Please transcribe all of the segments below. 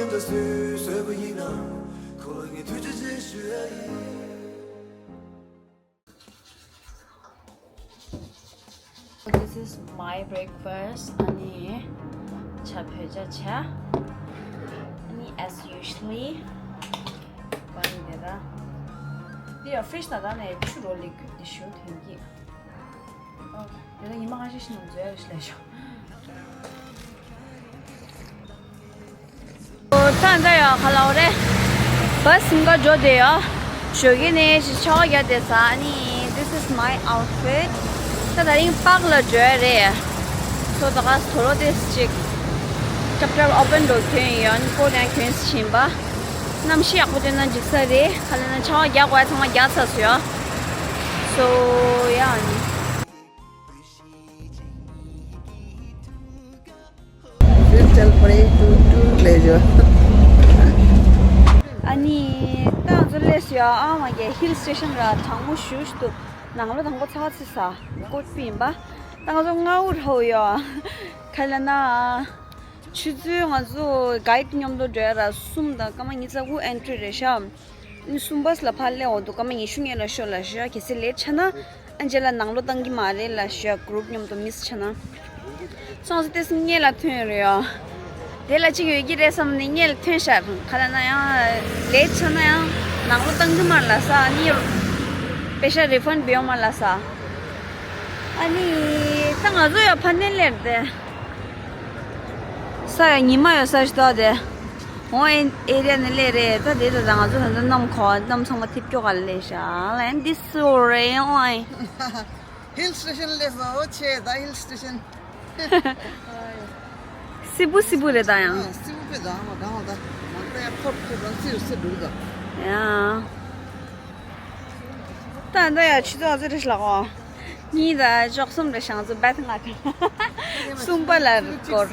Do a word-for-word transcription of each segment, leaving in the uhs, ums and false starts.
ད་སུས་བཟོས་པ་ཡིན་ན། ཁོ་ལ་ངས་ཐུགས་རྗེ་ཆེ་ཞུ་ཡ་ཡིན། This is my breakfast. ཨ་ནི་ཇ་བོད་ཇ་ཇ། ཨ་ནི་as usually གང་ཡིན་དེ་ར། འདི་ཡང་ཕི་རིཇ་ནང་ད་ནས་ཆུ་རོ་ལེགས་རྒྱུ་དེ་ཞུ་དོན་གྱི། ཨོ། དེ་ལ་ཉི་མ་ཁ་ཤས་ཤིག་ནང་འཛུལ་ཡ་རེད་ཤག་ལས་ཤོག་ཨོ། ད་ད་ཡ་ག་ལ་འོ་རེད། བ་སིང་ག་འགྲོ་བསྡད་ཡ། ཞོགས་ཀས་ནས་ཤི་ཆ་བ་རྒྱག་བསྡད་ས། ཨ་ནི་this is my outfit. ད་དེ་རིང་པཱག་ལ་འགྲོ་ཡ་རེད། སོ་ད་ག་དོ་རོ་དེ་ཅིག་ཀྲབ་ཀྲབ་ཨོ་པན་འགྲོ་གྱོན་ཡོད། ཨ་ནི་ཀོ་ཊི་ཡང་གྱོན་ཟིན་པ། གནམ་གཤིས་ཡག་པོ་བཏོན་ན་འགྲིག་ས་རེད། ག་ལ་ན་ཆ་བ་རྒྱག་དགོས་ཡ་ཚང་མ་རྒྱག་ཚར་སོང་ཡ། སོ་ཡ་ཨ་ནི། फिर चल पड़े tour tour ले जाओ। ཨ་ནི་ད་ང་ཚོ་སླེབས་སོང་ཡ། ཨ་མ་གི་ཧིལ་སི་ཊེ་ཤན་ར་གྲང་མོ་ཞེ་པོ་ཞིག་འདུག་ནང་ལོགས་དང་པོ་ཚ་ཚ་ས་ཀོཊ་པི་ཡིན་པ། ད་ང་ཚོ་སྔ་པོ་འགྲོ་ཡ། ག་ལ་ན་ཆུ་ཚོད་ང་ཚོ་གའིཌ་མཉམ་དུ་འགྲོ་ཡ་ར་གསུམ་དང་སྐར་མ་ཉི་ཤུ་རྩ་དགུ་ཨེན་ཊི་རི་རེད་ཤག་ཨ་ནི་གསུམ་པ་ལ་ཕར་སླེབས་འོང་དུས་སྐར་མ་ཉི་ཤུ་སྔོན་ལ་ཤོག་ལབ་ཤག་གལ་སྲིད་ལེཊ་ཆགས་ན་ཨ་ནི་རྗེས་ལ་ནང་ལོགས་བཏང་གི་མ་རེད་ལབ་ཤག་གུ་རུབ་མཉམ་དུ་མིས་ཆགས་ན། སོང་ཙང་ཏོག་ཙམ་སྔོན་ལ་ཐོན་རེད་ཡ། དེ་ལ་གཅིག་ཡོད་ཀྱི་རེད་བསམ་ནས་སྔོན་ལ་ཐོན་ཤག་ག་ལ་ན་ཡང་ལེཊ་ཆགས་ན་ཡང་ནང་ལོགས་བཏང་གི་མ་རེད་ལབ་ས། ཨ་ནི་པེ་ཤ་རི་ཕན་བྱེད་ཡོང་མ་རེད་ལབ་ས། ཨ་ནི་ད་ང་ཚོ་ཡ་ཕར་ནས་སླེབས་ཏེ། ས་ཡ་ཉི་མ་ཡོད་ས་ཞིག་འདུག་སྟེ། འོ་ཨེ་ཨེ་རི་ཡ་ནས་སླེབས་རེད། ད་དེ་ད་ད་ང་ཚོ་ད་ད་གནམ་ཁོ་གནམ་ཚང་མ་ཐིབས་སྐྱོ་ག་ལ་སླེབས་ཤག་ལན་འདི་སུ་རེད་ཨོ་ཨེ། ཧིལ་སི་ཊེ་ཤན་སླེབས་སོང་། ཨོ་ཆེ་ད་ཧིལ་སི་ཊེ་ཤན། སི་པུ་སི་པུ་རེད་ད་ཡང་། ཨ་སི་པུ་པེ་ད་ཨ་མ་གང་བ་ད་མ་ད་ཡ་ཐོབ་ཁེ་ད་སི་རུ་སི་འགྲོ་གི་ད། ཡ། ད་ད་ཡ་ཆུ་ཚོད་ཨ་ཙི་རེ་ལགས་འོ། གཉིས་དང་ཅོག་གསུམ་རེ་ཞང་ཚོ་བད་ང་གི་གསུམ་པ་ལ་སྐོར།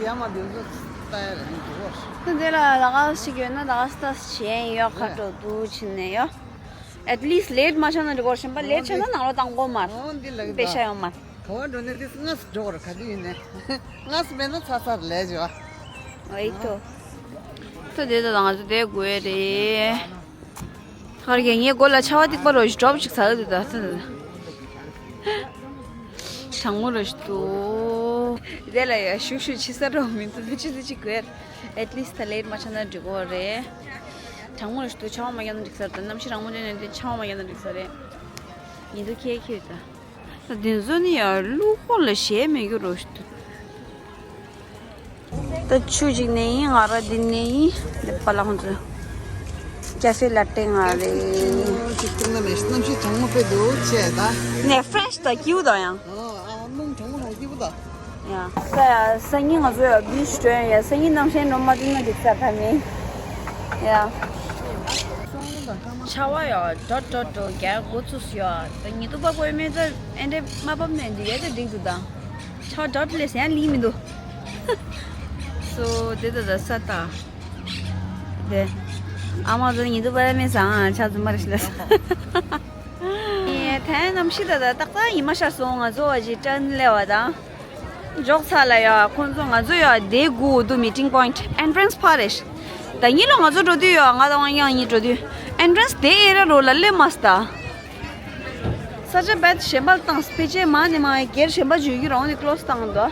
ད་དེ་ལ་ལ་ག་ཞིག་ཡོད་ན་ད་ག་སྟ་བྱེད་ཡོད་ཁ་འགྲོ་འདུག་ཕྱིན་ནས་ཡོད། At least ལེཊ་མ་ཆགས་ན་འགྲིག་གོ་རེད། གཞན་པ་ལེཊ་ཆགས་ན་ནང་ལོགས་བཏང་དགོས་མ་རེད། དཔེ་ཤ་ཡོང་མ་རེད། ག་བ་འགྲོ་ནས་དེ་སྔ་སུ་འགྲོ་གོ་རེད། ག་དུས་ཡིན་ནས་སྔ་སུ་མེད་ན་ཚ་ཚ་རེད་ལས་བྱེད་བ། ཨེ་ཐོ། ཐོ་དེ་ད་ང་ཚོ་དེ་དགོས་རེད། ཧར་གྱི་ངའི་མགོ་ལ་ཆར་པ་ཐིགས་པ་རོ་ཞིག་གྲོབ་ཅིག་ཟ་གི་འདུག་ད་ཐུ། གྲང་མོ་རོ་ཞིག་འདུག་དེ་ལ་ཡ་ཤུག་ཤུག་ཕྱི་ས་རོ་མི་འདུག་ད་ཅི་ད་ཅི་དགོས། At least ད་ལེཊ་མ་ཆགས་ན་འགྲིག་གོ་རེད། གྲང་མོ་རོ་ཞིག་འདུག་ཆར་པ་མ་བརྒྱབ་ན་འགྲིག་ས་རེད། ད་གནམ་གཤིས་གྲང་མོ་དེ་ནས་དེ་ཆར་པ་མ་བརྒྱབ་ན་འགྲིག་ས་རེད། ཉི་ཟླ་ཁེལ་ཁེལ་ད། ད་དེ་ཚོ་ནི་ཡ་ལུག་ཧོ་ལ་ཞེ་མེད་རྒྱུ་རོ་ཞིག་འདུག་ད་ཆུ་ཅིག་ནས་ཡིན། ང་ར་འདི་ནས་ཡིན། འདི་པ་ལགས་ཁོང་ཚོ་ཀ་ཧྥེ་ལ་ཏེ་ང་རེད། ཅིག་ཏུ་ན་མེད། གནམ་གཤིས་གྲང་མོ་དཔེ་འདུག་ཆེ་ད། ནས་ཕ་རེཤ་ད་སྐྱིད་པོ་ད་ཡང་། ཨ་ཨ་རླུང་གྲང་མོ་ཧ་སྐྱིད་པོ་ད། ཡ། ས་ཡ་སང་ཉིན་ང་ཚོ་ཡ་བི་ཆི་འགྲོ་ཡ། ཡ་སང་ཉིན་གནམ་གཤིས་འགྲོ་མ་ཐུབ་ན་འགྲིག་ས་ད་མེད། ཡ། ཆར་པ་ཡ་ཏོག་ཏོག་ཏོག་རྒྱག་འགོ་ཚུགས་སོང་ཡ། ད་ཉི་གདུགས་པ་བཀོད་མེད་ད་ཨེ་འདྲས་མ་བབས་ནས་འདི་ཡ་ད་འགྲིག་འདུག་ད། ཆར་པ་ཏོག་ཏོག་ལས་ཡང་ལིང་མི་འདུག་སོ་དེ་ད་ད་ས་ད། དེ། ཨ་མ་ཚོ་ཉི་གདུགས་པ་ཡ་མེད་ས་ཨ་ཆར་པ་རྫུན་མ་རེད་ཤི་ལ་ས། ཨེ་ད་གནམ་གཤིས་ད་ད་ཏག་ཏག་ཉི་མ་ཤར་སོང་། ང་ཚོ་བ་ཇི་ཏྲན་སླེབས་པ་ད། འཇོག་ཚར་ལ་ཡ། ཁོང་ཚོ་ང་ཚོ་ཡ་དེ་སྒུག་འདུག་མི་ཊིང་པོ་ཡིན་ཊི། ཨེན་ཊི་རན་སི་ཕར་རེད། ད་ཉིན་ལོ་ང་ཚོ་འགྲོ་དུས་ཡ་ང་དང་དབང་རྒྱལ་གཉིས་འགྲོ་དུས་ཨེན་ཊི་རན་སི་དེ་ཨེ་ར་རོ་ལ་སླེབས་མ་སོང་ད། ས་ཆ་བེད་གཞན་པ་ལ་བཏང་། ཕལ་ཆེར་མ་ནས་མ་སྒེར་གཞན་པ་འཇུས་ཀྱི་རོང་ནས་ཀློ་སི་བཏང་འདུག་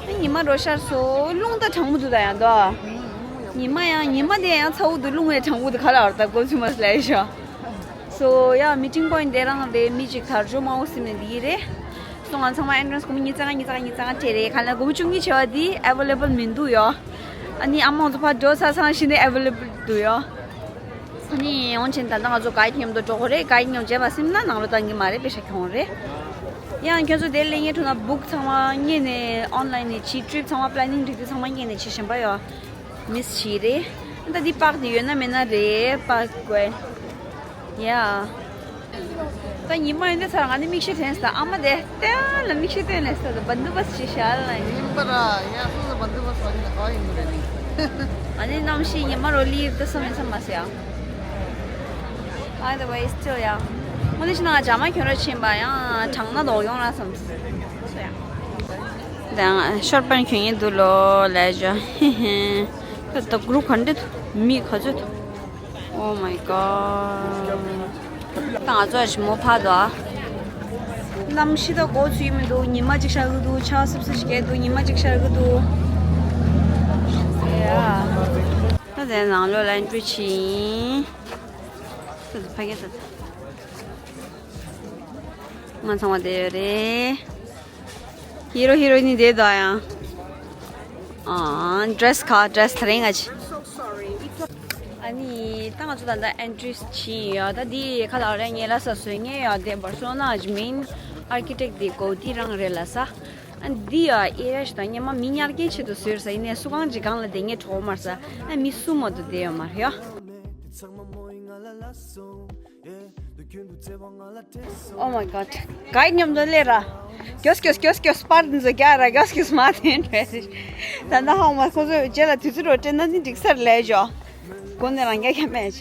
ཨ་ཉི་མ་རོ་ཤར་སོང་། རླུང་ད་གྲང་མོ་འདུག་ད་ཡང་འདུག་ཉི་མ་ཡང་ཉི་མ་དེ་ཡང་ཚ་བོ་འདུག་རླུང་ཡང་གྲང་མོ་འདུག་ག་ལ་བར་ད་གོ་ཚུལ་མ་སླེབས་ཤག་སོ་ཡ་མི་ཊིང་པོ་ཡིན་ཊི་དེ་རང་རེད། མི་གཅིག་དར་ལྕོག་མང་པོ་སིམ་ནས་འདི་ཡི་རེད། སོ་ང་ཚང་མ་ཨེན་ཊི་རན་སི་སྒོར་མོ་ཉིས་རྩ་ལྔ་ཉིས་རྩ་ལྔ་ཉིས་རྩ་ལྔ་སྤྲད་རེད། ག་ལ་སྒོར་མོ་བཅུ་གཉིས་བྱས་པ་འདི་ཨེ་ཝེ་ལེ་བལ་མི་འདུག་ཡོ། ཨ་ནི་ཨ་མ་ཚོ་ཕར་འགྲོ་ཚར་ཚང་ཤི་ནས་ཨེ་ཝེ་ལེ་བལ་འདུག་ཡོ། ཨ་ནི་འོང་ཆེན་ད་ལྟ་ང་ཚོ་གའིཌ་མཉམ་དུ་འགྲོ་དགོས་རེད། གའིཌ་མཉམ་བྱས་པ་སིམ་ན་ནང་ལོགས་བཏང་གི་མ་རེད། པེ་ཤ་ཁྱོང་རེད། ཡང་ཁྱོད་ཚོ་དེ་ལས་ངའི་ཁྲོད་ན་བུག་ཚང་མ་ངེས་ནས་ཨོན་ལ་ཡིན་ནས་བྱེད། ཊི་རིབ་ཚང་མ་པི་ལ་ནིང་སྒྲིག་དུས་ཚང་མ་ངེས་ནས་བྱེད་བཞིན་པ་ཡོ། མིས་བྱེད་རེད། ད་འདི་པགས་དེ་ཡོད་ན་མེད་ན་རེད་པགས་དགོས། ཡ། ད་ཉི་མ་ཡིན་དུས་ཚར་ང་ནི་མིག་ཤེལ་དྲན་སོང་། ཨ་མ་དེ་ལྟ་ལ་མིག་ཤེལ་སྟོན་ལས་སོ་ད་བན་དུ་བ་སི་ཤ་ལ་ཡིན་པ་ར། ཡ་སོ་ད་བན་དུ་བ་སི་བ་ནི་ད་ག་ཡིན་མི་རེད་ནི། ཨ་ནི་གནམ་གཤིས་ཉི་མ་རོ་ལི་ད་སོ་མིན་ས་མ་སི་ཡ། By the way, still ཡ། མོ་ནི་ཤི་ན་ང་ཇ་མ་གྱོན་རོགས་ཕྱིན་པ་ཡང་གྲང་ན་ལོག་ཡོང་ར་བསམ་སོ་ཡ། ད་ཤོར་པན་གྱོན་ཡིན་འདུག་ལོ་ལས་ཇ། ད་གུ་རུ་ག་འདྲ་འདུག་མི་ག་ཚོད་འདུག Oh my god. ད་ང་ཚོ་ཞིག་མོ་ཕ་དོ། གནམ་གཤིས་ད་གོ་ཚུལ་མི་འདུག་ཉི་མ་གཅིག་ཤར་གི་འདུག་ཆར་སིབ་སིབ་ཞིག་རྒྱག་འདུག་ཉི་མ་གཅིག་ཤར་གི་འདུག་ཡ། ད་དེ་ནང་ལོགས་ལ་ཨེན་ཊི་རི་བྱེད་ཡིན། ད་ཕ་གི་ད། ང་ཚང་མ་བསྡད་ཡོད་རེད། ཧི་རོ་ཧི་རོ་ནི་བསྡད་འདུག་ཡང་། ཨ། ཌི་རེ་སི་ག་ཌི་རེ་སི་དེ་རིང་ང་ཅི། ཨ་ནི་ད་ང་ཚོ་ད་ལྟ་ཨེན་ཊི་རི་བྱིན་ཡོད། ད་འདི་ག་ལ་རེད། ངས་ལ་ས་བཟོས་ངས་ཡོད་དེ་བར་སོང་ན་ཇི་མིན་ཨར་ཀི་ཊེག་འདི་གོ་ཏི་རང་རེད་ལ་ས། ཨ་འདི་ཡ་ཨེ་ར་ཞིག་དང་སྙེ་མ་མི་ཉར་མཁན་ཆེད་དུ་བཟོས་ས་ཡིན་ནས་སུ་གང་ཅིག་གང་ལ་བསྡད་ངས་གྲོགས་མར་ས། ཨ་མི་སུ་མོ་དུ་བསྡད་ཡོད་མ་རེད་ཡ། Oh my god. གའི་མཉམ་དུ་སླེབས་ར། གྱོས་གྱོས་གྱོས་གྱོས་པར་འདི་ཚོ་རྒྱག་ར་གྱོས་གྱོས་མ་དེ་འདྲ། ད་ལྟ་ཧང་མ་ཁོ་ཚོས་རྗེས་ལ་དུས་ཚོད་རོ་སྤྲད་ན་ནི་འགྲིག་ས་རེད་ལས་ཇོ། སྒོ་ནས་རང་རྒྱག་ཁྱད་མེད།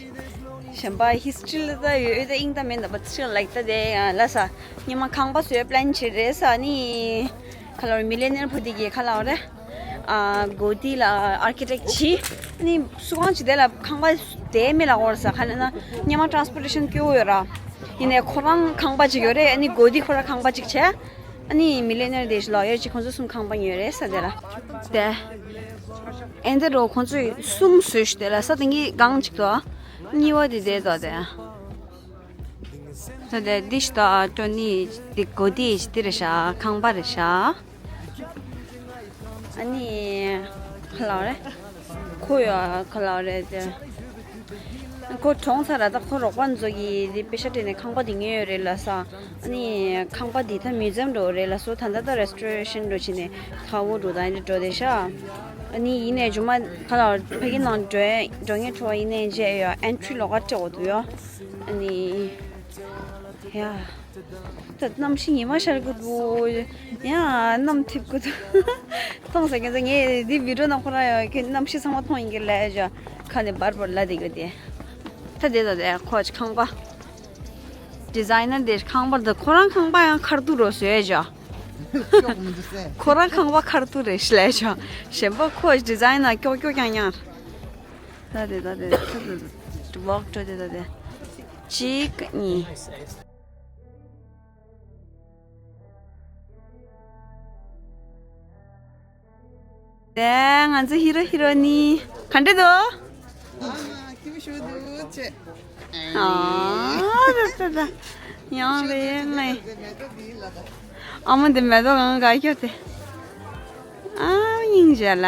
གཞན་པ་ཧི་སི་ཊི་རི་ལ་ད་ཡོད་ད་ཨིང་ད་མེད་ད་པ་ཚིག་ལེགས་ད་དེ་ཡང་ལ་ས། སྙེ་མ་ཁང་པ་བཟོས་པི་ལན་བྱེད་རེད་ས་ནི། ཁ་ལོར་མི་ལི་ཡོ་ནེར་བུ་དེ་གི་ཁ་ལོར་རེད། ཨ་གོ་ཏི་ལ་ཨར་ཀི་ཊེག་བྱས། ནི་སུ་གང་ཅི་དེ་ལ་ཁང་པ་དེ་མི་ལ་འོར་ས་ཁ་ལ་ན་སྙེ་མ་ཊ་རན་སི་པོར་ཊེ་ཤན་སྐྱོ་བོ་ཡོད་ར། ཡིན་ནའི་ཁོ་རང་ཁང་པ་ཅིག་ཡོད་རེད། ཨ་ནི་གོ་ཏི་ཁོ་རང་ཁང་པ་ཅིག་བྱས། ཨ་ནི་མི་ལི་ཡོ་ནེར་དེ་ཞིག་ལོ་ཡོད་ཅིག་ཁོང་ཚོ་གསུམ་ཁང་པ་ཉོས་རེད་ས་དེ་ལ། དེ། ཨེ་འདི་རོ་ཁོང་ཚོས་གསུམ་བཟོས་ཤི་དེ་ལ་ས་དེ་གི་གང་ཅིག་ཏོ། གཉིས་པ་དེ་དེ་ཏོ་དེ། ད་དེ་འདི་ཞིག་ཏོ་ཨ་ཏོ་ནི་འདི་གོ་ཏི་ཞིག་དེ་རེད་ཤག་ཁང་པ་རེད་ཤག་ཨ་ནི་ག་ལ་རེད། ཁོ་ཡོད་ག་ལ་རེད་དེ། ཁོ་གྲོངས་ཚར་ར། ད་ཁོ་རོགས་པ་ཚོ་གིས་འདི་པེ་ཤ་སྤྲད་ནས་ཁང་པ་འདི་ཉོས་ཡོད་རེད་ལ་ས། ཨ་ནི་ཁང་པ་འདི་ད་མིའུ་ཛི་ཡམ་འགྲོ་རེད་ལ་སོ། ད་ལྟ་ད་རེ་སི་ཊོ་རེ་ཤན་འགྲོ་བྱས་ནས་ཁ་བོ་འགྲོ་ད་འདི་འགྲོ་དེ་ཤག་ཨ་ནི་ཡིན་ནས་ཇུ་མ་ག་ལ་ཕ་གི་ནང་འགྲོ་འགྲོ་ངེས་འཕྲོ་བ་ཡིན་ནས་མཇལ་ཡོད། ཨེན་ཊི་རི་ལོག་ཀ་སྤྲད་འོ་འདུག་ཡོད། ཨ་ནི་ཡ། ད་གནམ་གཤིས་ཉི་མ་ཤར་གི་འདུག་ཡ་གནམ་འཐིབས་གི་འདུག་མཐོང་ས་ཁྱེད་ཚོ་ངས་འདི་བི་ཌི་ཡོ་ནང་ཁོ་རང་ཡོད་ཁྱེད་གནམ་གཤིས་ཚང་མ་མཐོང་ཡིན་གི་ལས་ཞོ། ཁ་ནས་འབར་འབར་ལ་དེ་གི་དེ། ད་དེ་ད་དེ་ཁོ་ཅི་ཁང་པ། ཌི་ཛའི་ནར་དེ་ཁང་པ་ད་ཁོ་རང་ཁང་པ་ཡང་ཁར་ཐུག་རོ་བཟོས་ཞོ། ཁོ་རང་ཁང་པ་ཁར་ཐུག་རེད་ཤི་ལས་ཞོ། གཞན་པ་ཁོ་ཌི་ཛའི་ནར་ཀྱོག་ཀྱོག་རྐྱང་རྐྱང་། ད་དེ་ད་དེ་ད་དེ་ཝོག་འགྲོ་དེ་ད་དེ། གཅིག་གཉིས། དེ་ང་ཚོ་ཧི་རོ་ཧི་རོ་ནི་ག་འདྲ་འདུག་ཨ་མ་ཁྱིམ་ཞུ་འདུག་ཅེས། ཨ་ད་ད་ད་ཡང་རེད་ངའི་ཨ་མ་འདི་མེ་ཏོག་གང་ག་ཁྱོད་དེ། ཨ་སྙིང་རྗེ་ལ།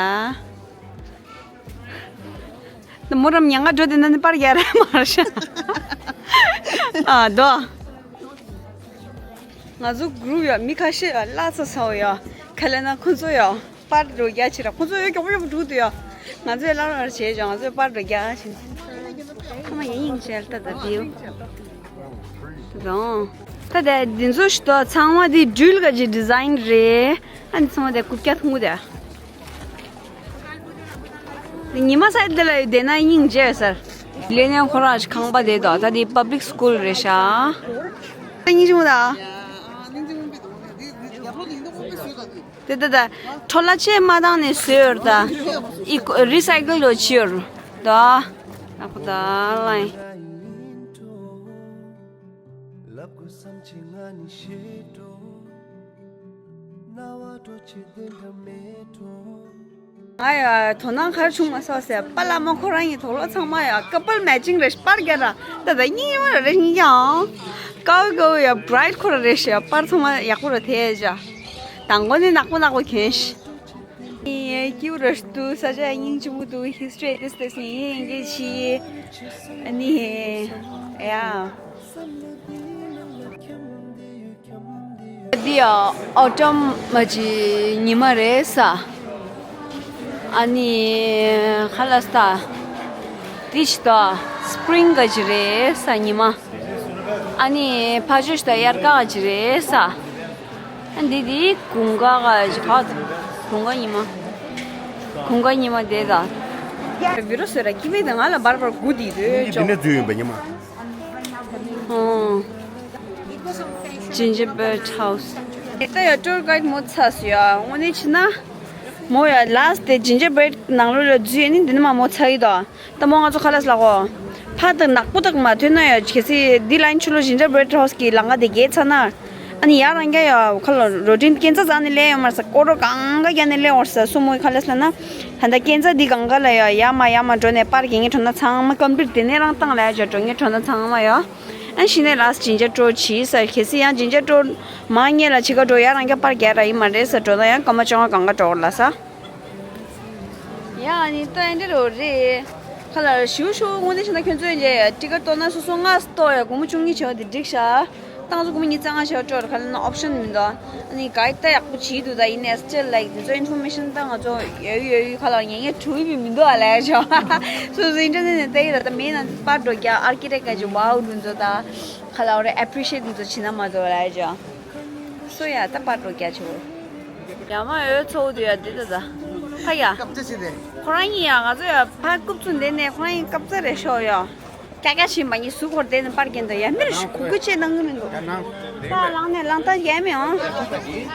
མོ་རམ་ཉང་ང་འགྲོ་དེ་ན་ནི་པར་རྒྱག་ར་མ་ར་ཤ། ཨ་དོ། ང་ཚོ་གུ་རུབ་ཡ་མི་ཁ་ཤས་ཡ་བླ་ཚ་ཚ་བོ་ཡ་ཁ་ལེ་ན་ཁོ་ཚོ་ཡ་པར་འགྲོ་རྒྱ་ཆེ་ར་ཁོ་ཚོ་ཡ་མགྱོགས་མགྱོགས་འགྲོ་དུ་ཡ་ང་ཚོ་ཡ་བླ་བླ་བྱས་ཀྱང་ང་ཚོ་ཡ་པར་འགྲོ་རྒྱ་ཆེ། ཁ་མ་ཡིན་ཡིན་བྱས་ལྟ་ད་བིའུ། རོང་། ད་དེ་འདི་ཚོ་ཞིག་ཏོ་ཚང་མ་དེ་སྦྲུལ་ག་ཅིག་ཌི་ཛའིན་རེད། ཨ་ནི་ཚང་མ་དེ་རྐུབ་བཀྱག་ཐུང་ངུ་དེ། ཉི་མ་སའི་དེ་ལ་བསྡད་ན་སྙིང་རྗེ་ཡོད་ས་རེད། ལས་ནས་ཁོ་རང་ཞིག་ཁང་པ་དེ་དོ་ད་དེ་པབ་ལིག་སི་ཀུལ་རེད་ཤག་ད་སྙིང་རྗེ་མོ་ད། དེ་ད་ད་འཕྲོ་བརླག་ཆེ་མ་བཏང་ནས་བཟོས་ཡོད་ད། ཨི་ཀོ་རི་སའི་ཀལ་ལོ་བྱས་ཡོད་ད། ཨ་ཁུ་ད་ལའི། ལབ་དགོས་བསམ་ཆེ་ང་ནི་ཤེས་འགྲོ། རྣ་བ་འགྲོ་ཆེ་བདེ་འདྲ་མེད་འགྲོ། ང་ཡ་དོ་སྣང་ག་རེ་བྱུང་མ་སོང་ཟེར་པཱ་ལགས་མ་ཁོ་རང་གི་དོ་ལོ་ཚང་མ་ཡ་ཀ་པལ་མེ་ཅིང་རེད་པར་རྒྱག་ར་ད་ད་སྙིང་རྗེ་མོ་ར་རེད་སྙིང་རྗེ་ཨང་། ཀའོ་ཀའོ་ཡ་བྷ་རའིཌ་ཁོ་ར་རེད་ཤག་པར་ཚང་མ་ཡག་པོ་ར་དེ་ཡ་ཇ། དང་པོ་ནི་ནག་པོ་ནག་པོ་གྱོན་ཤི། ཡ་ཀིའུ་ར་འདུག་ས་ཆ་སྙིང་རྗེ་མོ་འདུག་ཧི་སི་ཊོ་རི་ཏིས་ཏིས་ནི་ཡིན་གྱི་ཤི། ཨ་ནི་ཡ། འདི་ཡ་ཨོ་ཊམ་མ་ཅི་ཉི་མ་རེད་ས། ཨ་ནི་ཁ་ལ་སྟ། འདི་ཅི་ཏོ་སི་པི་རིང་ག་ཅི་རེད་ས་ཉི་མ། ཨ་ནི་ཕ་ཇོ་ཤི་ཏོ་དབྱར་ཁ་ག་ཅི་རེད་ས། ཨ་འདི་འདི་དགུན་ཁ་ག་ཅི་ག་དགུན་ཁ་ཉི་མ། དགུན་ཁ་ཉི་མ་དེ་ད། བི་རོ་སོས་ར་ཀི་བི་དང་ང་ལ་བར་བར་དགུ་འདི་དུས་འདི་ཅོག་ནས་འཛུལ་ཡོང་པ་ཉི་མ། ཨོ། ཇིན་ཇར་བེར་ཌི་ཧའུ་སི། ད་ཡ་ཊུར་གྷའིཌ་མོ་ཚ་སུ་ཡ་དངོས་གནས་ཕྱིན་ན། མོ་ཡ་ལཱསི་ཊི་དེ་ཇིན་ཇར་བྷི་རེཌ་ནང་ལོགས་ལ་འཛུལ་ཡོད་ནི་འདི་ནི་མ་མོ་ཚ་ཡི་དོ། ད་མོ་ང་ཚོ་ཁ་ལག་ལ་གོ། ཕ་དང་ནག་པོ་དག་མ་ཐོན་ན་ཡ་གལ་སྲིད་འདི་ལ་ཡིན་ཆུ་ལོ་ཇིན་ཇར་བྷི་རེཌ་ཧའོ་སི་གི་ལམ་ཁ་དེ་བརྒལ་ཚར་ན། ཨ་ནི་ཡ་རང་རྒྱ་ཡ་ཁ་ལ་རོ་ཊིན་སྐས་འཛེག་ཟ་ནི་ལས་ཡོད་མ་རེད་ས། སྐོར་རོ་གང་ག་རྒྱ་ནི་ལས་འོར་ས་སུ་མོའི་ཁ་ལག་ལ་ན། ད་ལྟ་སྐས་འཛེག་འདི་གང་ག་ལ་ཡ་ཡ་མ་ཡ་མ་འགྲོ་ནས་པར་རྒྱག་ངེས་འགྲོ་ན་ཚང་མ་ཀམ་པི་ལིཊ་དེ་ནས་རང་བཏང་ལ་ཡ་འགྲོ་ངེས་འགྲོ་ན་ཚང་མ་ཡ། ཨ་ཤི་ནས་ལཱསི་ཊི་ཇིན་ཇར་ཊུར་བྱིས་ས་གལ་སྲིད་ཡང་ཇིན་ཇར་ཊུར་མ་རྙེད་ལ་ཕྱི་ཁ་འགྲོ་ཡ་རང་རྒྱ་པར་རྒྱག་ར་ཡིན་མ་རེད་ས། འགྲོ་ན་ཡང་སྐར་མ་བཅོ་ལྔ་གང་ག་འགྲོ་ལ་ས། ཡ་ཨ་ནི་ལྟ་ཡ་འདྲ་རོ་རེད། ཁ་ལ་ཞུ་ཞུ་དངོས་གནས་བྱས་ན་ཁྱོད་ཚོས་ཀྱི་ཊི་ཀེ་ཊི་གཏོང་ན་སོ་སོ་ལྔ་གཏོང་ཡ་སྒོར་མོ་བཅུ་གཉིས་བྱས་པ་དེ་འགྲིག་ཤག་ཏང་ཚོ་སྒོར་མོ་ཉིས་རྩ་ལྔ་བྱས་པ་སྤྲོད་ཁ་ལ་ན་ཨོབ་ཤན་མི་འདུག་ཨ་ནི་ག་ཡི་ལྟ་ཡག་པོ་བྱེད་འདུག་ད་ཡིན་ནས་སི་ཊིལ་ལའིཀ་དེ་ཚོ་ཨིན་ཕོར་མེ་ཤན་ད་ང་ཚོ་ཡོད་ཡོད་ཡོད་ཁ་ལ་ཉན་ཉན་གྲུ་ཡི་མི་འདུག་ཨ་ལས་ཤག་སོ་སོ་ཨིན་ཊར་ནེཊ་ནས་ལྟ་ཡི་ར་ད་མེད་ན་པར་འགྲོ་རྒྱ་ཨར་ཀི་ཊེག་ག་ཅི་ཝའོ་འདུ་ཚོ་ད་ཁ་ལ་ཨོ་རེ་ཨེ་པི་རི་ཤི་ཨེཊ་འདུ་ཚོ་བྱེད་ན་མ་འདུག་ཨ་ལས་ཤག་སོ་ཡ་ད་པར་འགྲོ་རྒྱ་ཆོ། ཡ་མ་ཡོད་ཚོགས་འདུ་ཡ་འདི་ད་ད་ཕ་ཡ། སྐབས་ཆ་ཆེ་དེ། ཁོ་རང་ཡིན་ཡ་ང་ཚོ་ཡ་ཕ་རྐུབ་ཚུགས་འདི་ནས་ཁོ་རང་ཡིན་སྐབས་ཚ་རེད་ཤོག་ཡ། ཀྱ་ཀྱ་བྱེད་མ་ཉེས་ཟུག་འཁོར་བསྡད་ནས་པར་རྒྱན་དང་ཡ་མིར་གུ་གུ་བྱེད་གནང་གི་མི་འདུག་ད་ལངས་ནས་ལངས་སྟངས་ཡ་མི་ཡོང་།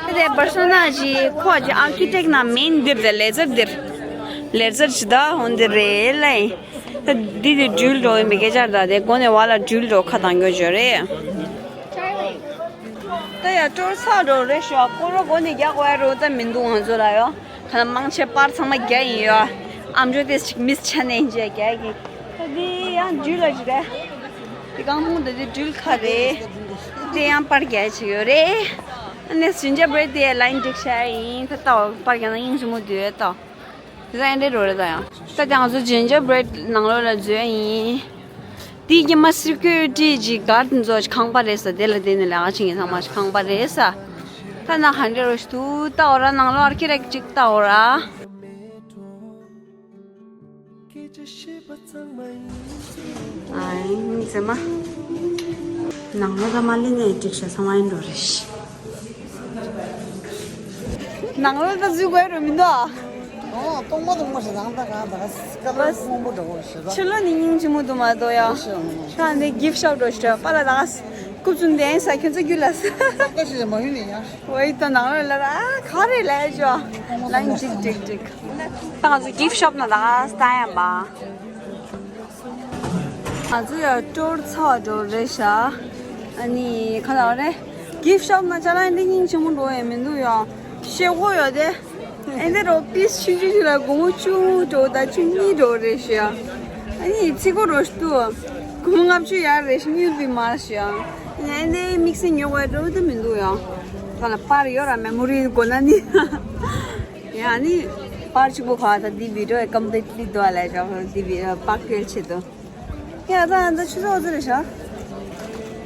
དེ་དེ་བར་སོང་ན་ཅི་ཁོ་ཅི་ཨར་ཀི་ཊེག་ན་མེན་འདིར་དེ་ལེ་ཛར་འདིར། ལེ་ཛར་ཅི་ད་འོན་འདིར་རེད་ལེ། ད་འདི་དེ་འགྲུལ་འགྲོ་ཡིན་པའི་སྐད་ཆ་ད་དེ་སྒོ་ནས་བ་ལ་འགྲུལ་འགྲོ་ཁ་བཏང་རྒྱུ་བརྗོད་རེད། ད་ཡ་སྤྲོ་ཚར་འགྲོ་རེད་ཤག་སྐོར་ར་སྒོ་ནས་རྒྱག་དགོས་ཡ་རོ་ད་མི་འདུག་ང་ཚོ་ལ་ཡོ། ཁ་ན་མང་ཆེ་པར་ཚང་མ་རྒྱ་ཡིན་ཡོ། ཨམ་ཅོག་དེ་ཅིག་མིས་ཆ་ནས་ཡིན་ཅེ་རྒྱ་གི། ད་འདི་ཡང་འགྲུལ་ལ་ཅི་རེད། འདི་རྐང་འཕུང་དེ་འདི་འགྲུལ་ཁ་རེད། དེ་ཡང་པར་རྒྱ་ཅིག་ཡོད་རེད། ཨ་ནི་ཇིན་ཇར་བྷི་རེཌ་དེ་ལ་ཡིན་འགྲིག་ཤག་ཡིན་ད་ལྟ་པར་རྒྱ་ན་ཡིན་ཅི་མོ་དུས་ད། དེ་ཚོ་ཨེ་འདྲའི་རོ་རེད་ད་ཡང་། ད་དེ་ང་ཚོ་ཇིན་ཇར་བྷི་རེཌ་ནང་ལོགས་ལ་འཛུལ་ཡིན། དེ་གི་མ་སི་ཀུ་རི་ཊི་གི་གཱཌ་ཚོ་ཁང་པ་རེད་ས། དེ་ལ་དེ་ནི་ལས་ཀ་བྱེད་མཁན་ཚང་མ་ཁང་པ་རེད་ས། ད་ན་ཧན་ཌེ་རོ་ཞིག་ཏུ་ལྟ་འོ་ར་ནང་ལོགས་ཨར་ཀི་ཊེག་ཅིག་ལྟ་འོ་ར། ཨའི་མི་ཚེ་མ། ནང་ལོགས་ད་མ་ལི་ནས་ཀྲིག་ཤ་ཚང་མ་ཡིན་འགྲོ་རེད། ནང་ལོགས་ད་འཛུལ་དགོས་རུ་མི་འདུག་ཨ། ཨོ་སྟོང་པ་སྟོང་པ་ཞེ་སྡང་ད་གང་ད་ག་སྐབས་ལ་སྔོན་པོ་འདྲ་བོ་ཞེ་སྡང་། ཕྱི་ལོགས་ནས་སྙིང་རྗེ་མོ་འདུག་མ་གཏོགས་ཡ། ཤེས་ཡོང་ནོ། ད་འདི་གིཕ་ཤོབ་འགྲོ་ཞེས་པ་ལ་ད་ག་རྐུབ་ཚུགས་འདན་ས་ཁྱོད་ཚོ་རྒྱུད་ལ་ས། ད་ཞེས་མ་ཡོང་ནས་ཡ། ཝེ་ད་ནང་ལོགས་ལ་ད་ག་རེ་ལས་ཞོ། ལན་འགྲིག་འགྲིག་འགྲིག་ད་ང་ཚོ་གིཕ་ཤོབ་ན་ད་ག་ས་ད་ཡ་མ། ང་ཚོ་ཡ་ཊུར་ཚར་འགྲོ་རེད་ཤག་ཨ་ནི་ཁ་ལ་རེད། གིཕ་ཤོབ་ན་ཅ་ལག་འདི་སྙིང་རྗེ་མོ་འགྲོ་ཡ་མི་འདུག་ཡ། ཤེལ་སྒོ་ཡོད་དེ། ཨེ་འདི་རོ་པིས་ཆུང་ཆུང་ཞིག་ལ་སྒོར་མོ་བཅུ་དྲུག་དང་བཅུ་གཉིས་དྲུག་རེད་ཤག་ཨ་ནི་ཚིག་གོ་རོ་ཤི་ཏུ། སྒོར་མོ་ལྔ་བཅུ་ཡར་རེད་ཤག་དངུལ་བི་མར་ཤག་ཨ་ནི་དམིགས་བསལ་ཉོ་དགོས་འགྲོ་དེ་མི་འདུག་ཡ། ད་ལ་པར་ཡོད་ར་མེ་མོ་རི་དགོས་ན་ནི། ཡ་ནི། པར་གཅིག་པོ་ཁ་ད་འདི་བི་ཌི་ཡོ་ཀམ་པི་ལི་ཊི་འདུག་ཨ་ལས་ཤག་འདི་བི་ཌི་ཡོ་པར་ཀེལ་ཆེད་དུ། ཡ་ད་ད་ཆུ་ཚོད་འོ་ཙི་རེད་ཤག་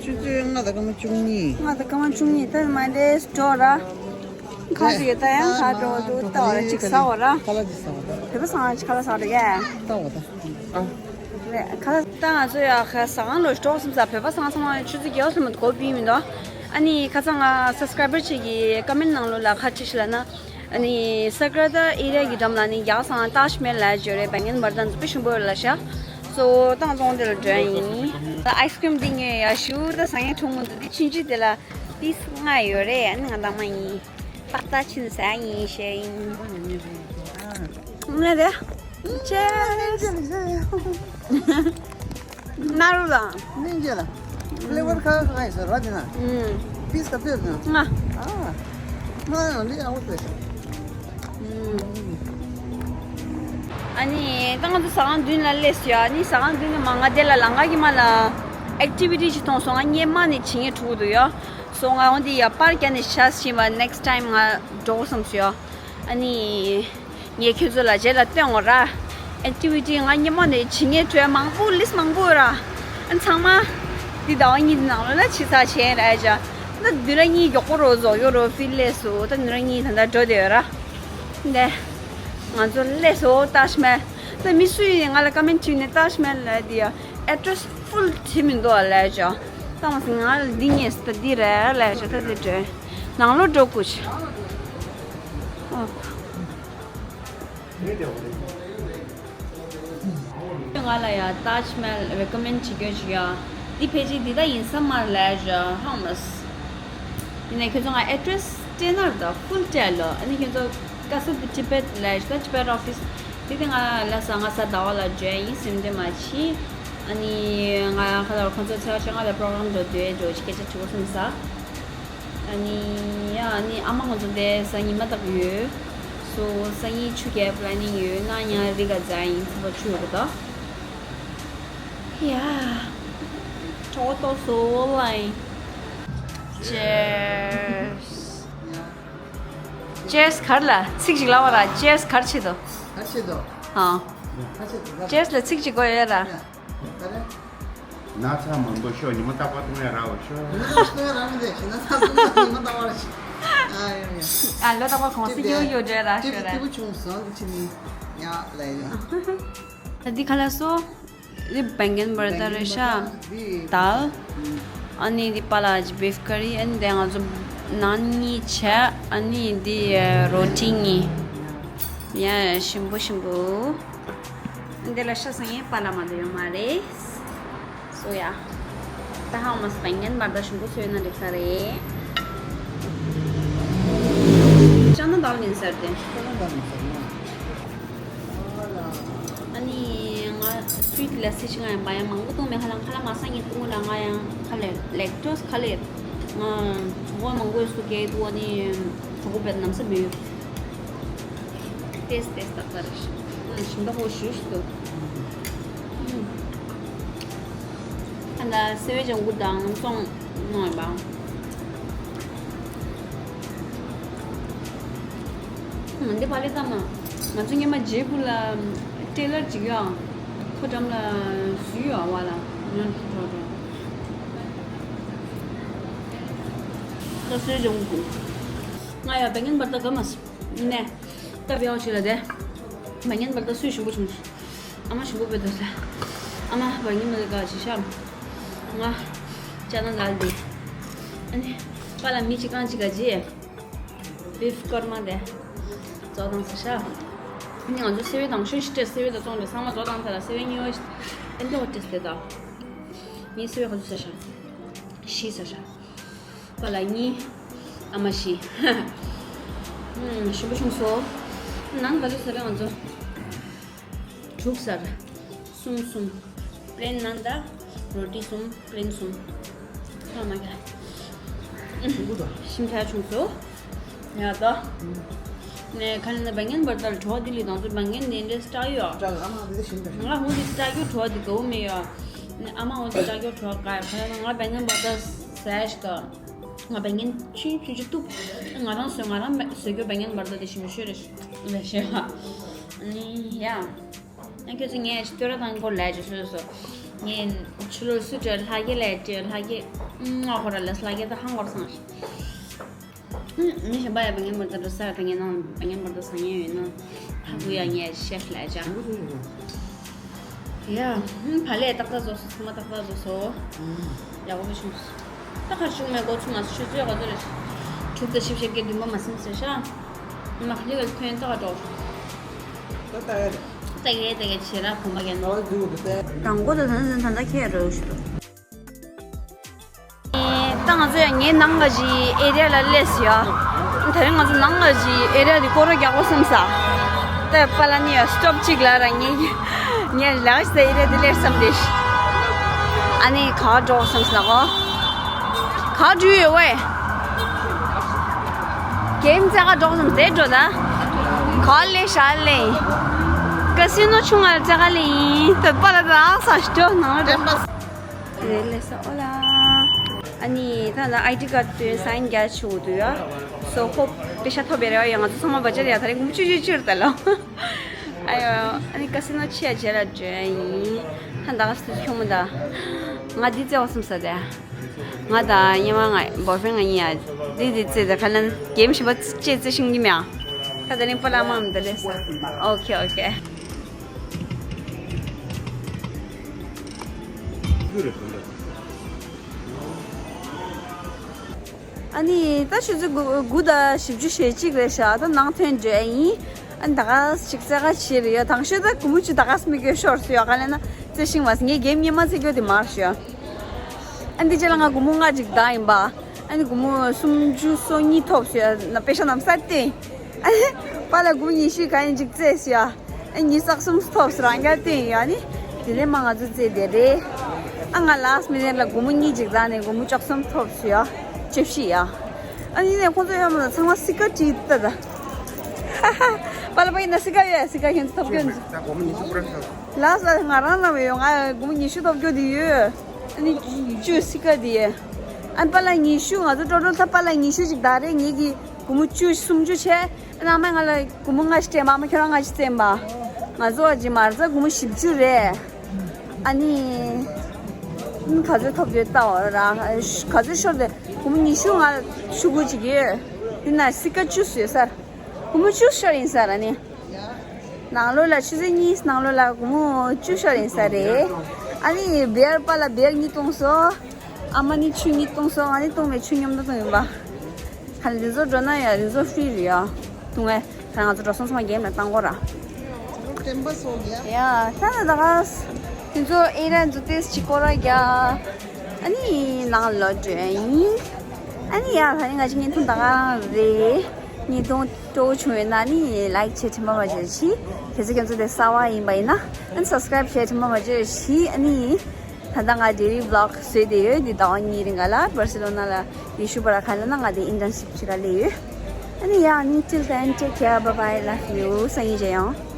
ཆུ་ཚོད་ལྔ་དང་སྐར་མ་བཅུ་གཉིས། ལྔ་དང་སྐར་མ་བཅུ་གཉིས་ད་མ་འདྲེས་འགྲོ་ར། ཁ་ཅིག་ད་ཡང་ཁ་འགྲོ་འདུག་ལྟ་བ་ར་ཅིག་ཟ་བ་ར། ཁ་ལག་ཅིག་ཟ་བ་ད། བོད་པ་ཚང་ཅིག་ཁ་ལག་ཟ་བ་ར་ཡ། ལྟ་བ་ད། ཨ། རེད་ཁ་ལག་ད་ང་ཚོ་ཡ་ཁ་ཟ་ཁང་ལོ་འགྲོ་བསམ་ས་བོད་པ་ཚང་ཚང་མ་ཆུ་ཚོད་བརྒྱད་པ་ཚང་མ་གོ་བི་མི་འདུག་ཨ་ནི་ཁ་ཚང་ང་སབ་སི་ཀ་རའི་བར་ཅིག་གི་ཀོ་མེན་ནང་ལོགས་ལ་ཁ་ཅིག་ཞིག་ལ་ན། ཨ་ནི་ས་ག་ར་ཏ་ཨེ་རི་ཡ་གི་འགྲམ་ལ་ནི་རྒྱ་གར་ས་ཏཱཇ་མ་ཧལ་ལ་ཡོད་རེད། བེང་གལ་མར་དང་ཛུ་པི་ཤུན་པོ་ལ་ཤ་སོ་ཏང་ཙོང་དེ་ལ་འགྲོ་ཡིན། ཨའི་སི་ཀྲིམ་འདི་ཉོས་ཡ་ཞུ་ད་ཟ་ངེ་ཁྲུང་མོ་འདི་ཆུན་ཆུ་དེ་ལ་པིས་ལྔ་ཡོད་རེད། ཨ་ནི་ང་དང་མ་ཡིན་པག་ཏ་ཆིན་ཟ་ཡིན་ཤེས་ཡིན། ང་རེད། ཅེས། ན་རུ་ལ། སྙིང་རྗེ་ལ། ཕི་ལེ་ཝར་ཁ་ཁ་ཡིན་ཟེར་ར་དེ་ན། ཨུམ། པིས་ཀ་ཏོས་ན། ང་། ཨ། ང་ཡང་འདི་ཨ་བོ་ཏོས། ཨུམ། ཨ་ནི་ད་ང་ཚོ་ཟ་ཁང་མདུན་ལ་སླེབས་སོང་ཡ། ཨ་ནི་ཟ་ཁང་མདུན་ནས་མ་ང་དེ་ལ་ལམ་ཁ་གི་མ་ལ་ཨེག་ཊི་བི་ཊི་ཅིག་མཐོང་སོང་། ང་སྔོན་མ་ནས་བྱེད་ངེས་ཐུག་འདུག་ཡ། སོ་ང་འོ་འདི་ཡ་པར་རྒྱག་ནས་བཞག་ཕྱིན་པ་ནེག་སི་ཊའིམ་ང་འགྲོ་དགོས་བསམ་སོང་ཡ། ཨ་ནི། ངས་ཁྱོད་ཚོ་ལ་རྗེས་ལ་སྟོན་འོ་ར། ཨེག་ཊི་བི་ཊི་ང་སྔོན་མ་ནས་བྱེད་ངེས་བྲོས་མང་པོ་ལིས་མང་པོ་ཡོད་ར། ཨ་ཚང་མ། འདི་ཟླ་བ་གཉིས་འདི་ནང་ལོགས་ལ་ཕྱི་ཚགས་བྱས་ར་ཡ་ཅག་ད་དུས་ར་གཉིས་མགྱོགས་པོ་རོ་རྫོགས་ཡོད་རོ་ཕི་ལེ་སུ་ད་དུས་ར་གཉིས་ད་ལྟ་འགྲོ་བསྡད་ཡོད་ར། འདི། ང་ཚོ་སླེབས་སོང་ཏཱཇ་མ་ཧལ། ད་མི་སུ་ཡིན་ནས་ང་ལ་ཀོ་མེན་ཊི་བྲིས་ནས་ཏཱཇ་མ་ཧལ་ལ་འདི་ཡ་ཨེ་ཌི་རེ་སི་ཕུལ་བྲིས་མི་འདུག་ཨ་ལས་ཅག་ད་མ་སི་ང་ལ་འདི་ཉེས་སི་ད་འདི་རེད་ལས་ཅག་ད་འདི་འདྲ་ནང་ལོགས་འགྲོ་དགོས་ཤག་ང་ལ་ཡ་ཏཱཇ་མ་ཧལ་རེ་ཀོ་མེན་ཊི་བྱེད་རྒྱུ་ཞིག་ཡ། འདི་ཕལ་ཆེར་འདི་ད་ཡིན་ས་མ་རེད་ལས་ཅག་ཧང་མ་སི། ཡིན་ནའི་ཁྱོད་ཚོ་ང་ཨེ་ཌི་རེ་སི་ ཊེ་ནར་དང་ཕུལ་ཊེ་ལོ། ཨ་ནི་ཁྱོད་ཚོ་ཀ་ས་དེ་ཊི་བེཊ་ལ་ཡོད་ཀ་ཊི་བེཊ་ཨོ་ཕི་སི་དེ་དེ་ང་ལ་ས་ང་ས་ཟླ་བ་ལ་འཇོན་ཡིན་སེམས་ཁྲལ་མ་བྱེད། ཨ་ནི་ང་ཁ་ལ་ཁོང་ཚོ་ཚེ་བ་ཆེ་ང་ལ་པྲོ་གྲམ་འགྲོ་དུས་འགྲོ་ཆི་སྐད་ཆ་དྲི་བ་གསུངས་ས། ཨ་ནི་ཡ་ཨ་ནི་ཨ་མ་ཁོང་ཚོ་དེ་ས་ཉི་མ་དག་ཡོད། སོ་ས་ཉིན་ཆུ་རྐྱལ་པི་ལ་ནིང་ཡོད་ན་ཡང་རི་ག་ཛ་ཡིན་ཚ་བ་ཆུ་ཡོད་གི་དོ། ཡ། ཁྲོ་ཏོ་སོ་ལ་ཡིན། Cheers། Cheers་གར་ལ་ཚིག་ཅིག་ལབ་པ་ར། Cheers་གར་ཆེ་དོ། ཁ་ཤས་དོ། ཨ། ཁ་ཤས་དོ། Cheers་ལ་ཚིག་ཅིག་གོ་ཡོད་ར། ད་རེ། ན་ཚ་མང་པོ་ཤོག་ཉི་མ་རྟག་པར་གཏོང་ཡ་ར་བ་ཤོག་ཉི་མ་གཏོང་ཡ་ར་མི་དེ་ཤི་ན་ཚ་གཏོང་ཡ་ཉི་མ་རྟག་པར་ཤི། ཨ་ཡོ་ཡོ། ཨ་ལོ་རྟག་པར་གོང་སེ་ཡོ་ཡོ་འདྲ་ར་ཤོད་ར། ཏི་བུ་ཆུང་སོང་འདི་ཕྱི་ནི་ཡ་ལ་ཡོ། ད་འདི་ག་ལ་སོ། འདི་བེང་གན་བར་ད་རེ་ཤ། འདི་དལ། ཨ་ནི་འདི་པ་ལ་ཇི་བིཕ་ཀ་རི། ཨ་ནི་དེ་ང་ཚོ་ནང་གཉིས་བྱས། ཨ་ནི་འདི་རོ་ཊི་གཉིས། ཡ་ཞིམ་པོ་ཞིམ་པོ། འདི་ལ་ཤ་སང་ཡེ་པ་ལ་མ་འདི་ཡོད་མ་རེད། སོ་ཡ། ད་ཧང་མ་སྤེང་ངན་བར་ད་ཞུམ་པོ་སོས་ན་འགྲིག་ས་རེད། ཅང་ན་དང་ལིན་ཟེར་ཏེ། ཅང་ན་དང་ལིན་ཟེར་ན། ཨ་ནི་ང་སུའི་ཊི་ལ་སི་ཞིག་ང་ཡང་མ་ཡང་མང་པོ་བཏུང་མེད། ཧ་ལམ་ཁ་ལ་མ་སང་ངེ་བཏུང་ན་ང་ཡང་ཁ་ལེ་ལེག་ཊོ་སི་ཁ་ལེ་ང་གྲོད་ཁོག་མང་པོ་སུ་སྐྱེ་འདུག་ཨ་ནི་གྲོད་ཁོག་བེད་ནམ་ས་མི་ཡོད། ཏེས་ཏེས་ཏག་ཏག་རེད། ཨ་ཞིམ་པ་ཧོ་ཞུ་ཞུ་འདུག་ཨ་ན་སེ་བའི་ལྗང་གུ་དང་བཙོང་ནོ་ཡིན་པ། འདི་ཕ་ལེ་ཙམ་མ། ང་ཚོ་སྔོན་མ་ཇེ་པུར་ལ་ཊེ་ལར་ཅིག་ཡོད་ཨང་། ཁོ་འགྲམ་ལ་བཟོས་ཡོད་ཨ་བ་ལ། ང་འགྲོ་འགྲོ། ད་སེ་བའི་ལྗང་གུ། ང་ཡ་བེང་ངན་བར་ད་ག་མ་སི། ནས། ད་བེའོ་ཆེ་ལ་དེ། མ་ཉན་པར་ད་སུས་ཞིམ་པོ་བྱུང་། ཨ་མ་ཞིམ་པོ་བེད་དོ་ཟེར། ཨ་མ་བར་ཉིན་མ་དེ་ག་ཅི་ཤམ། ང་། ཅ་ན་དགའ་འདི། ཨ་ནི། པ་ལ་མི་གཅིག་རྐང་གཅིག་ག་ཅི། བིཕ་ཀོར་མ་དེ། བཙོ་དང་ཟེར་ཤ། ཨ་ནི་ང་ཚོ་སེ་བའི་དང་ཤོས་ཤི་ཏེ་སེ་བའི་ད་བཙོང་རེ་ཚང་མ་བཙོ་དང་ད་ལ་སེ་བའི་ཉིན་ཨེ་འདི་ཧོ་ཏེ་སེ་ད། ངའི་སེ་བའི་ག་ཚོད་ཟེར་ཤ། ཤི་ཟེར་ཤ། པ་ལ་གཉིས། ཨ་མ་བཞི། ཧུམ། ཞིམ་པོ་བྱུང་སོ། ནང་ག་ཚོད་ཟ་རེད་ང་ཚོ། དྲུག་ཟ་རེད། གསུམ་གསུམ། པི་ལེན་ནང་ད། རོ་ཊི་གསུམ་པི་ལེན་གསུམ། ཨ་མ་ག་ཞིམ་པོ་དང་། ཞིམ་ཐག་བྱུང་སོ། ཡ་ད། ནས་ཁ་ལ་ན་བང་ངན་བར་དར་གྲོགས་དེ་ལི་དང་ཚོ་བང་ངན་ནས་འདྲེ་སྟག་ཡོད། ཅག་ཨ་མ་དེ་ཞིམ་པོ། ང་ཧུ་དེ་སྟག་ཡོད་གྲོགས་དེ་གོ་མེ་ཡོད། ནས་ཨ་མ་ཧུ་དེ་སྟག་ཡོད་གྲོགས་ག་ཁ་ལ་ན་ང་བང་ངན་བར་དར་ཟས་ཤིག་ག་ང་བང་ངན་ཆུན་ཆུན་ཆུ་གཏུབ། ང་རང་བཟོས་ང་རང་བཟོས་རྒྱུ་བང་ངན་བར་དོ་དེ་ཞིམ་ཤོས་རེད་ལས་ཤེས་པ། ཡ། ཨ་ཁྱོད་ཚོ་ངས་ཅི་སྟོད་ར་དང་སྐོར་ལས་ཅི་སོ་སོ། ངས་ཆུ་ལོར་སུ་བྲལ་ལྷ་རྒྱལ་ལས་བྲལ་ལྷ་རྒྱལ། ང་ཧོ་ར་ལས་ལྷ་རྒྱལ་ད་ཧང་གོར་སང་། མི་གཞན་པ་ཡ་བང་ངན་བར་དོ་འགྲོ་ས་ད་ངས་ནང་བང་ངན་བར་དོ་ཟ་ངེས་ཡོད་ན། ཧ་གུ་ཡ་ངས་ཤེས་ལས་ཅང་། ཡ། ཧུམ། ཕ་ལས་ཏག་ཏག་བཟོ་སོ། ཚང་མ་ཏག་ཏག་བཟོ་སོ། ཡག་པོ་བྱུང་སོ། ད་ཁ་ཆུང་མའི་འགོ་ཚུགས་མ་སོ། ཆུ་ཚོད་ག་ཚོད་རེད། དྲུག་དང་བཞི་བཅུ་ཞེ་བརྒྱད་བདུན་པ་མ་ཟིན་ཟེར་ཤག་མ་ཁ་ལི་ག་ཐོན་ཏག་འགྲོ། ད་ལྟ་ཡ་རེད། ད་གས་ད་གས་བྱེད་ར་གོམ་པ་གས་ནོ། དང་པོ་དང་ད་ད་ད་ཁྱེད་རོ་ཞུ། ད་ང་ཚོ་ཡང་ངའི་ནང་ག་ཅི་ཨེ་རི་ཡ་ལ་སླེབས་ཡོད། ད་རིང་ང་ཚོ་ནང་ག་ཅི་ཨེ་རི་ཡ་འདི་སྐོར་ར་རྒྱག་གོ་བསམ་ས། ད་པ་ལ་ནི་ཡ་སི་ཊོབ་གཅིག་ལ་ར་ངས་ངས་ལག་ས་ཨེ་རི་ཡ་འདི་སླེབས་བསམ་སྟེ། ཨ་ནི་ག་འགྲོ་བསམ་ས་གོ་ག་འགྲུལ་ཡོད་ཝེ། གེམ་རྩེ་ག་འགྲོ་བསམ་དེ་འགྲོ་ད། ག་ལེ་ཤ་ལེ། ཀ་སི་ནོ་ཆུང་ང་རྩེ་ག་ལེ་ཡིན། ད་པ་ལ་ད་ཨ་ས་ཞི་ཏོ་ནང་ལ་འགྲོ། རེད་ལེ་ས་ཨོ་ལ། ཨ་ནི་ད་ལྟ་ཨའི་ཌི་ཀར་དུ་སའིན་རྒྱག་ཆུ་འདུག་ཡ། སོ་ཧོབ་པེ་ཤ་ཐོབ་པའི་རེ་བ་ཡོད། ང་ཚོ་ཚང་མ་བ་ཅར་ཡ་ད་རེས་འགུམ་ཆུ་ཆུ་ཆུར་ད་ལོ། ཨ་ཡོ། ཨ་ནི་ཀ་སི་ནོ་ཆེ་རྗེས་ལ་འགྲོ་ཡ་ཡིན། ཧ་ད་ག་སི་ཁྱོ་མོ་ད། ང་འདི་བཙལ་བ་བསམ་ས་དེ། ང་ད་ཉི་མ་ང་བོ་ཧྥེན་ང་ཡིན་ཡ། འདི་འདི་བཙལ་ད་ཁ་ལན་གེམ་ཞིག་པ་ཅེ་བཙལ་ཤིང་གི་མེ་ཨ། ད་ད་རིང་པ་ལ་མ་མི་ད་ལེ་ས། ཨོ་ཁེ་ཨོ་ཁེ། ཨ་ནི་ད་ཆུ་ཚོད་དགུ་དགུ་དང་བཞི་བཅུ་ཞེ་གཅིག་རེད་ཤག་ད་ནང་ཐོན་འགྲོ་ཡ་ཡིན། ཨ་ནི་ད་ག་ཞིག་རྩེ་ག་ཕྱིར་ཡོད། དང་ཤོས་ད་གུ་མུ་ཆུ་ད་ག་སྨི་གོས་ཤོར་སུ་ཡོད་ག་ལེ་ན་རྩེ་ཤིང་བ་ངའི་གེམ་ཉི་མ་རྩེ་གོ་དེ་མར་ཤོད། ཨ་འདི་ཅེ་ལ་ང་གུ་མུ་ང་ཅིག་ད་ཡིན་པ། ཨ་ནི་སྒོར་མོ་སུམ་ཅུ་སོ་གཉིས་ཐོབ་ཟེར་ཡ་ན་པེ་ཤ་ནམ་ས་སྟེ། ཨ་ནི་པཱ་ལགས་སྒོར་མོ་ཉི་ཤུ་ག་ཡིན་ཅིག་བཙལ་ཟེར་ཡ། ཨ་ནི་ཉི་ཤུ་རྩ་གསུམ་ཐོབ་ཟེར་རང་རྒྱལ་སྟེ་ཡ་ནི། དེ་ནས་མ་ང་ཚོ་བཙལ་དེ་རེད། ཨ་ང་last minute་ལ་སྒོར་མོ་གཉིས་ཅིག་བཏང་ནས་སྒོར་མོ་བཅུ་གསུམ་ཐོབ་ཟེར་ཡ། བཅུ་བཞི་ཡ། ཨ་ནི་ནས་ཁོང་ཚོ་ཡོད་མ་ཚང་མ་སི་ཀ་བྲིས་ད་ད། པཱ་ལགས་པ་ཡིན་ན་སི་ཀ་ཡོད་སི་ཀ་ཁྱེད་ཚོ་ཐོབ་རྒྱུ། ད་སྒོར་མོ་ཉི་ཤུ་པུ་ར་ཤ། last་ལ་ང་རང་ལ་བས་ཡོད་ང་སྒོར་མོ་ཉི་ཤུ་ཐོབ་རྒྱུ་དེ་ཡོད། ཨ་ནི་བཅུ་སི་ཀ་དེ། ཨ་ནི་པཱ་ལགས་ཉི་ཤུ་ང་ཚོ་ཀྲོ་ཀྲོ་ད་པཱ་ལགས་ཉི་ཤུ་ཅིག་ད་རེད་ངེད་ཀྱི་སྒོར་མོ་བཅུ་སུམ་ཅུ་བྱས། ཨ་ནི་ཨ་མས་ང་ལ་སྒོར་མོ་ལྔ་ཞིག་སྤྲད་པ་ཨ་མ་ཁྱོད་རང་ལྔ་ཞིག་བཙལ་པ། ང་ཚོ་ཨ་ཅི་མར་ཚ་སྒོར་མོ་བཞི་བཅུ་རེད། ཨ་ནི། ཨ་ནི་ག་ཚོད་ཐོབ་ཡོད་ལྟ་བ་ར་ག་ཚོད་ཤོར་ཏེ་སྒོར་མོ་ཉི་ཤུ་ང་ཤུ་དགུ་ཅིག་ཡོད། དེ་ན་སི་ཀ་བཅུ་ཡོད་སར། སྒོར་མོ་བཅུ་ཤོར་ཡིན་ས་ར་ནི། ནང་ལོགས་ལ་ཆུ་ཚོད་གཉིས་ནང་ལོགས་ལ་སྒོར་མོ་བཅུ་ཤོར་ཡིན་ས་རེད། ཨ་ནི་བེར་པཱ་ལགས་བེར་གཉིས་གཏོང་སོང་། ཨ་མ་ནི་ཆུ་གཉིས་གཏོང་སོང་། ང་ནི་གཏོང་མེད་ཆུ་མཉམ་དུ་གཏོང་ཡིན་པ། ཧ་ལས་འདི་ཚོ་འགྲོ་ན་ཡ་འདི་ཚོ་ཧྥི་རི་ཡ། གཏོང་ངས་ད་ང་ཚོ་འགྲོ་སོང་སོང་མ་གེམ་ལ་བཏང་གོ་ར། ཡ་ད་ན་ད་ག་འདི་ཚོ་ཨེ་ར་འཛུགས་ཏེ་ཅི་གོ་ར་རྒྱ། ཨ་ནི་ནང་ལོགས་འགྲོ་ཡིན། ཨ་ནི་ཡ་ད་ནི་ང་ཅི་ཉིན་ཐུང་ད་ག་རེད། ཉིན་ཐུང་སྤྲོ་བོ་བྱུང་ཡོད་ན་ནི་like་བྱེད་དྲན་པ་མ་བརྗེད་ཤིག་གལ་སྲིད་ཁྱེད་ཚོ་དེ་གསར་པ་ཡིན་པ་ཡིན་ན་ཨ་ནི་subscribe་བྱེད་དྲན་པ་མ་བརྗེད་ཤིག་ཨ་ནི་ད་ལྟ་ང་daily vlog་བཟོས་བསྡད་ཡོད། འདི་ཟླ་བ་གཉིས་རིང་ག་ལ་Barcelona་ལ་ཡེ་ཤུ་པ་ར་ཁ་ལ་ན་ང་དེ་internship་བྱེད་ག་སླེབས་ཡོད། ཨ་ནི་ཡ་ཨ་ནི་till then take care, bye bye, love you, སང་ཉིན་མཇལ་ཡོང་།